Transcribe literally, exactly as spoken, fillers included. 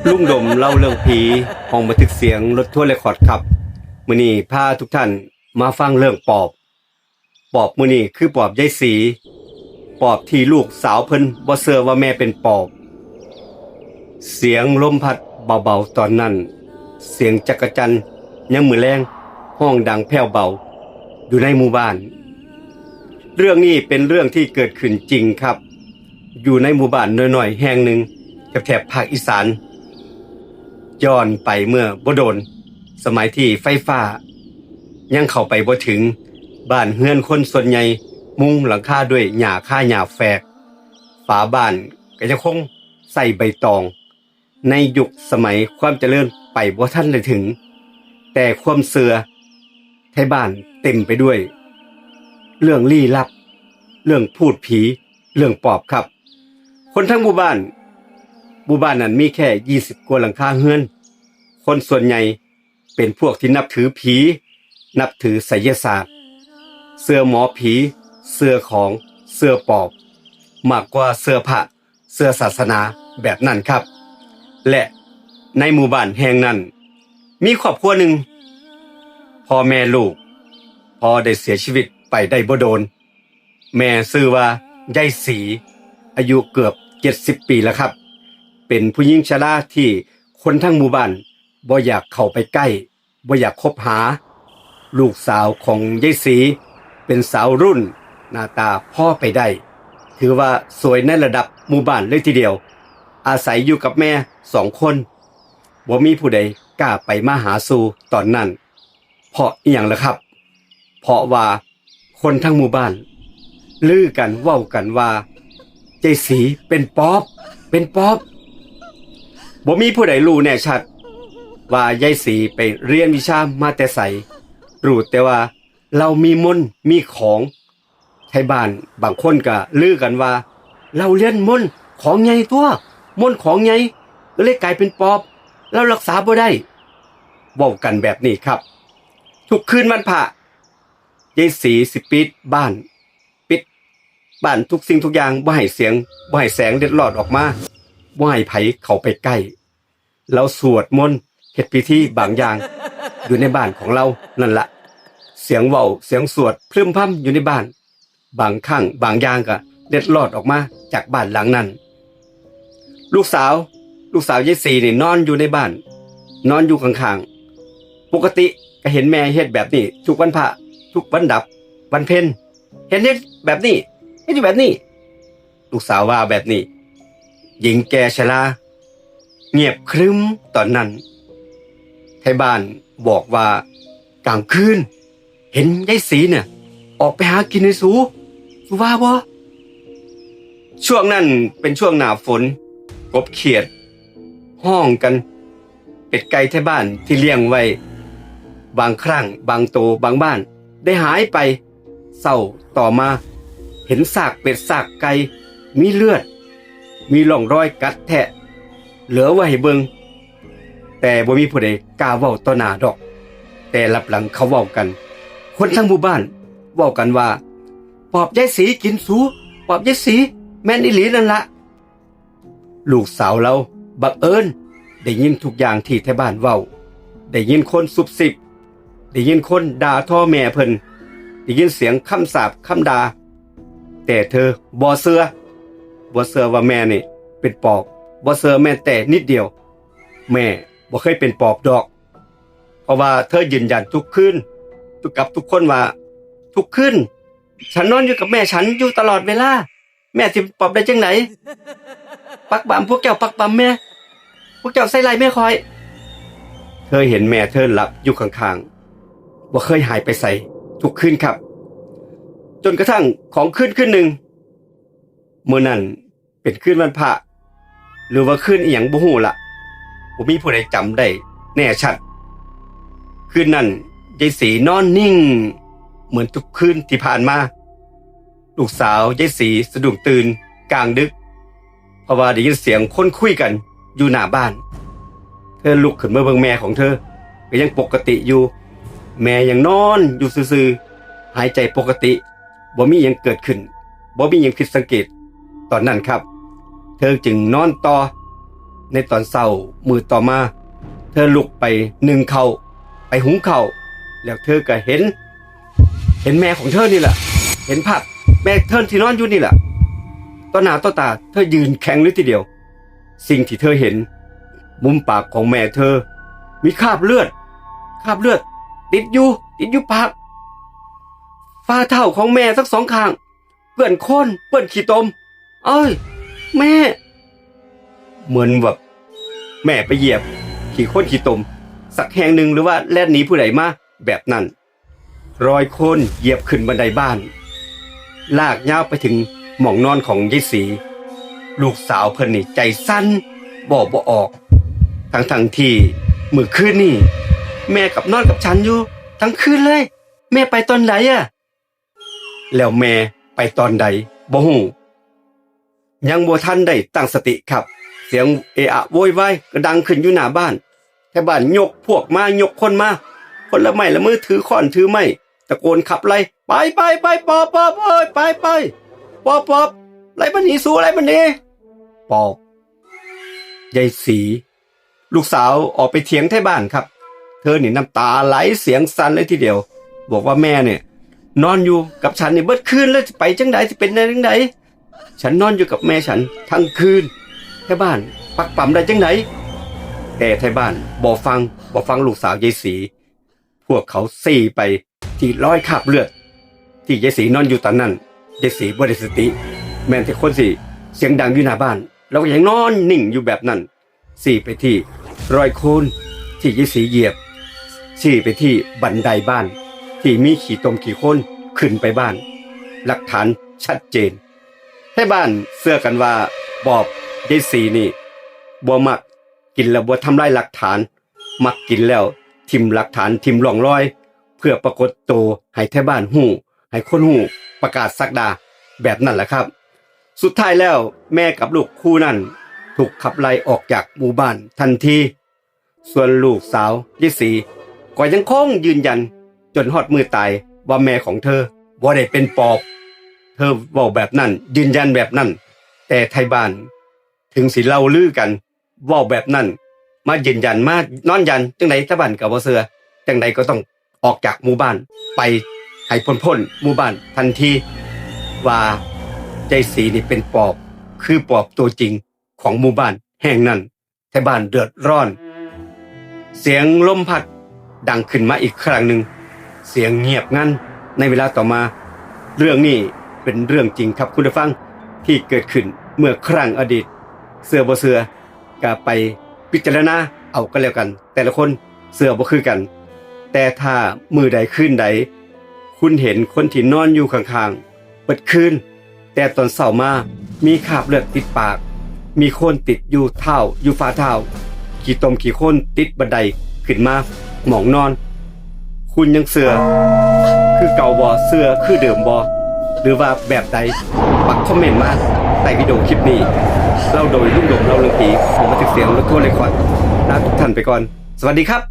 ลุงดมเล่าเรื่องผี ห้องบันทึกเสียงรถทัวร์เรคคอร์ดครับ มื้อนี้พาทุกท่านมาฟังเรื่องปอบ ปอบมื้อนี้คือปอบยายสี ปอบที่ลูกสาวเพิ่นบ่เชื่อว่าแม่เป็นปอบ เสียงลมพัดเบาๆตอนนั้น เสียงจักจั่นยามมื้อแลงฮ้องดังแผ่วเบาอยู่ในหมู่บ้าน เรื่องนี้เป็นเรื่องที่เกิดขึ้นจริงครับ อยู่ในหมู่บ้านน้อยๆแห่งหนึ่งแถบๆภาคอีสาน ย้อนไปเมื่อบ่โดน สมัยที่ไฟฟ้ายังเข้าไปบ่ถึง บ้านเฮือนคนส่วนใหญ่มุงหลังคาด้วยหญ้าคาหญ้าแฝก ฝาบ้านก็ยังคงใส่ใบตอง ในยุคสมัยความเจริญไปบ่ทันได้ถึง แต่ความเชื่อไทบ้านเต็มไปด้วย เรื่องลี้ลับ เรื่องพูดผี เรื่องปอบครับ คนทั้งหมู่บ้าน หมู่บ้านนั้นมีแค่ยี่สิบกว่าหลังคาเฮือน คนส่วนใหญ่เป็นพวกที่นับถือผี นับถือไสยศาสตร์ เชื่อหมอผี เชื่อของ เชื่อปอบ มากกว่าเชื่อพระ เชื่อศาสนาแบบนั้นครับ และในหมู่บ้านแห่งนั้น มีครอบครัวหนึ่ง พ่อแม่ลูก พ่อได้เสียชีวิตไปได้บ่โดน แม่ชื่อว่ายายสี อายุเกือบเจ็ดสิบปีแล้วครับ เป็นผู้หญิงชราที่คนทั้งหมู่บ้านบ่อยากเข้าไปใกล้ บ่อยากคบหา ลูกสาวของยายสีเป็นสาวรุ่นหน้าตาพอไปได้ ถือว่าสวยในระดับหมู่บ้านเลยทีเดียว อาศัยอยู่กับแม่สองคน บ่มีผู้ใดกล้าไปมาหาสู่ตอนนั้น เพราะอิหยังล่ะครับ เพราะว่าคนทั้งหมู่บ้านลือกันเว้ากันว่ายายสีเป็นปอบ เป็นปอบ บ่มีผู้ใดรู้แน่ชัดว่ายายสีไปเรียนวิชามาแต่ไส รู้แต่ว่าเลามีมนต์มีของ ไทบ้านบางคนก็ลือกันว่าเลาเรียนมนต์ของใหญ่ตั๊ว มนต์ของใหญ่ ก็เลยกลายเป็นปอบ เลารักษาบ่ได้ เว้ากันแบบนี้ครับ ทุกคืนวันพระ ยายสีสิปิดบ้าน ปิดบ้านทุกสิ่งทุกอย่าง บ่ให้เสียง บ่ให้แสงเล็ดลอดออกมา บ่ให้ไผเข้าไปใกล้ เลาสวดมนต์ เฮ็ดพิธีบางอย่าง อยู่ในบ้านของเลานั่นละ เสียงเว้า เสียงสวดพรึมพำอยู่ในบ้าน บางครั้งบางอย่างก็เล็ดลอดออกมาจากบ้านหลังนั้น ลูกสาว ลูกสาวยายสีนี่นอนอยู่ในบ้าน นอนอยู่ข้างๆ ปกติก็เห็นแม่เฮ็ดแบบนี้ทุกวันพระ ทุกวันดับ วันเพ็ญ เห็นเฮ็ดแบบนี้ เฮ็ดอยู่แบบนี้ ลูกสาวว่าแบบนี้ หญิงแก่ชรา เงียบครึ้มตอนนั้น ไทบ้านบอกว่ากลางคืน เห็นยายสีเนี่ย ออกไปหากินในสู สูว่าบ่ ช่วงนั้นเป็นช่วงหน้าฝน กบเขียดฮ้องกัน เป็ดไก่ไทบ้านที่เลี้ยงไว้ บางครั้งบางโตบางบ้านได้หายไป เช้าต่อมา เห็นซากเป็ดซากไก่ มีเลือด มีร่องรอยกัดแทะ เหลือไว้ให้เบิ่ง แต่บ่มีผู้ใดกล้าเว้าต่อหน้าดอก แต่ลับหลังเขาเว้ากัน คนทั้งหมู่บ้านเว้ากันว่า ปอบยายสีกินสู ปอบยายสี แม่นอีหลีนั่นละ ลูกสาวเลาบังเอิญได้ยินทุกอย่างที่ไทบ้านเว้า ได้ยินคนซุบซิบ ได้ยินคนด่าทอแม่เพิ่น ได้ยินเสียงคำสาปคำด่า แต่เธอบ่เชื่อ บ่เชื่อว่าแม่นี่เป็นปอบ บ่เชื่อแม้แต่นิดเดียว แม่บ่เคยเป็นปอบดอก เพราะว่าเธอยืนยันทุกคืน กับทุกคนว่า ทุกคืน ฉันนอนอยู่กับแม่ฉันอยู่ตลอดเวลา แม่สิปอบได้จังได ปักปำพวกเจ้าปักปำแม่ พวกเจ้าใส่ร้ายแม่ข้อย เธอเห็นแม่เธอหลับอยู่ข้างๆ บ่เคยหายไปไส ทุกคืนครับ จนกระทั่งของคืนคืนหนึ่ง มื้อนั้นเป็นคืนวันพระ หรือว่าคืนอิหยังบ่ฮู้ละ บ่มีผู้ใดจำได้แน่ชัด คืนนั้นยายสีนอนนิ่ง เหมือนทุกคืนที่ผ่านมา ลูกสาวยายสีสะดุ้งตื่นกลางดึก เพราะว่าได้ยินเสียงคนคุยกันอยู่หน้าบ้าน เธอลุกขึ้นมาเบิ่งแม่ของเธอ ก็ยังปกติอยู่ แม่ยังนอนอยู่ซื่อๆ หายใจปกติ บ่มีหยังเกิดขึ้น บ่มีหยังผิดสังเกต ตอนนั้นครับ เธอจึงนอนต่อ ในตอนเช้ามื้อต่อมา เธอลุกไปนึ่งข้าว ไปหุงข้าว แล้วเธอก็เห็น เห็นแม่ของเธอนี่แหละ เห็นภาพแม่เธอที่นอนอยู่นี่แหละ ต่อหน้าต่อตา เธอยืนแข็งเลยทีเดียว สิ่งที่เธอเห็น มุมปากของแม่เธอ มีคราบเลือด คราบเลือด ติดอยู่ ติดอยู่ปาก ฝ่าเท้าของแม่ทั้งสองข้าง เปื้อนโคลน เปื้อนขี้ตม เอ้ย แม่ เหมือนแบบแม่ไปเหยียบขี้โคลนขี้ตม สักแห่งหนึ่ง หรือว่าแล่นหนีผู้ใดมา แบบนั้น รอยโคลนเหยียบขึ้นบันไดบ้าน ลากยาวไปถึงหม่องนอนของยายศรี ลูกสาวเพิ่นนี่ใจสั่น เว้าบ่ออก ทั้งๆ ที่มื้อคืนนี่ แม่กลับนอนกับฉันอยู่ทั้งคืนเลย แม่ไปตอนไหนอะ แล้วแม่ไปตอนใดบ่ฮู้ ยังบ่ทันได้ตั้งสติครับ เสียงเอะอะโวยวายก็ดังขึ้นอยู่หน้าบ้าน ไทบ้านยกพวกมา ยกคนมา คนละไม้ละมือ ถือค้อนถือไม้ ตะโกนขับไล่ ไปไปไป ปอบปอบ เอ้ย ไปไป ปอบปอบ ไล่มันหนี สู ไล่มันหนี ปอบ ยายศรี ลูกสาวออกไปเถียงไทบ้านครับ เธอนี่น้ำตาไหล เสียงสั่นเลยทีเดียว บอกว่าแม่เนี่ย นอนอยู่กับฉันนี่เบิดคืนเลย สิไปจังใด สิเป็นได้จังใด ฉันนอนอยู่กับแม่ฉันทั้งคืน ไทบ้านปรักปรำได้จังใด แต่ไทบ้านบ่ฟัง บ่ฟังลูกสาวยายศรี พวกเขาซี้ไปที่รอยคราบเลือด ที่ยายศรีนอนอยู่ตอนนั้น ยายศรีบ่ได้สติ แม่นแต่คนซี้เสียงดังอยู่หน้าบ้าน แล้วก็ยังนอนนิ่งอยู่แบบนั้น ซี้ไปที่รอยโคลนที่ยายศรีเหยียบ ซี้ไปที่บันไดบ้าน ที่มีขี้ตมขี้โคลนขึ้นไปบ้าน หลักฐานชัดเจน ไทบ้านเชื่อกันว่าปอบยายศรีนี่บ่มักกินแล้วบ่ทำลายหลักฐาน มักกินแล้วถิ่มหลักฐาน ถิ่มร่องรอย เพื่อปรากฏตัวให้ไทบ้านฮู้ ให้คนฮู้ ประกาศศักดา แบบนั้นแหละครับ สุดท้ายแล้วแม่กับลูกคู่นั้นถูกขับไล่ออกจากหมู่บ้านทันที ส่วนลูกสาวยายศรีก็ยังคงยืนยันจนฮอดมื้อตายว่าแม่ของเธอบ่ได้เป็นปอบ เธอเว้าแบบนั้น ยืนยันแบบนั้น แต่ไทบ้านถึงสิเล่าลือกัน เว้าแบบนั้น มายืนยัน มานอนยัน จังใดไทบ้านก็บ่เชื่อ จังใดก็ต้องออกจากหมู่บ้านไปให้พ้นๆหมู่บ้านทันที ว่ายายศรีนี่เป็นปอบ คือปอบตัวจริงของหมู่บ้านแห่งนั้น ไทบ้านเดือดร้อน เสียงลมพัดดังขึ้นมาอีกครั้งหนึ่ง เสียงเงียบงันในเวลาต่อมา เรื่องนี้เป็นเรื่องจริงครับคุณผู้ฟัง ที่เกิดขึ้นเมื่อครั้งอดีต เชื่อบ่เชื่อก็ไปพิจารณาเอาก็แล้วกัน แต่ละคนเชื่อบ่คือกัน แต่ถ้ามื้อใดคืนใด คุณเห็นคนที่นอนอยู่ข้างๆเบิดคืน แต่ตอนเช้ามามีคราบเลือดติดปาก มีโคลนติดอยู่เท้า อยู่ฝ่าเท้า ขี้ตมขี้โคลนติดบันไดขึ้นมาหม่องนอน คุณยังเชื่อคือเก่าบ่ เชื่อคือเดิมบ่ หรือว่าแบบใด ฝากคอมเมนต์มาใต้วิดีโอคลิปนี้ เล่าโดยลุงดม เล่าเรื่องผี ของบันทึกเสียง รถทัวร์เรคคอร์ด ลาทุกท่านไปก่อน สวัสดีครับ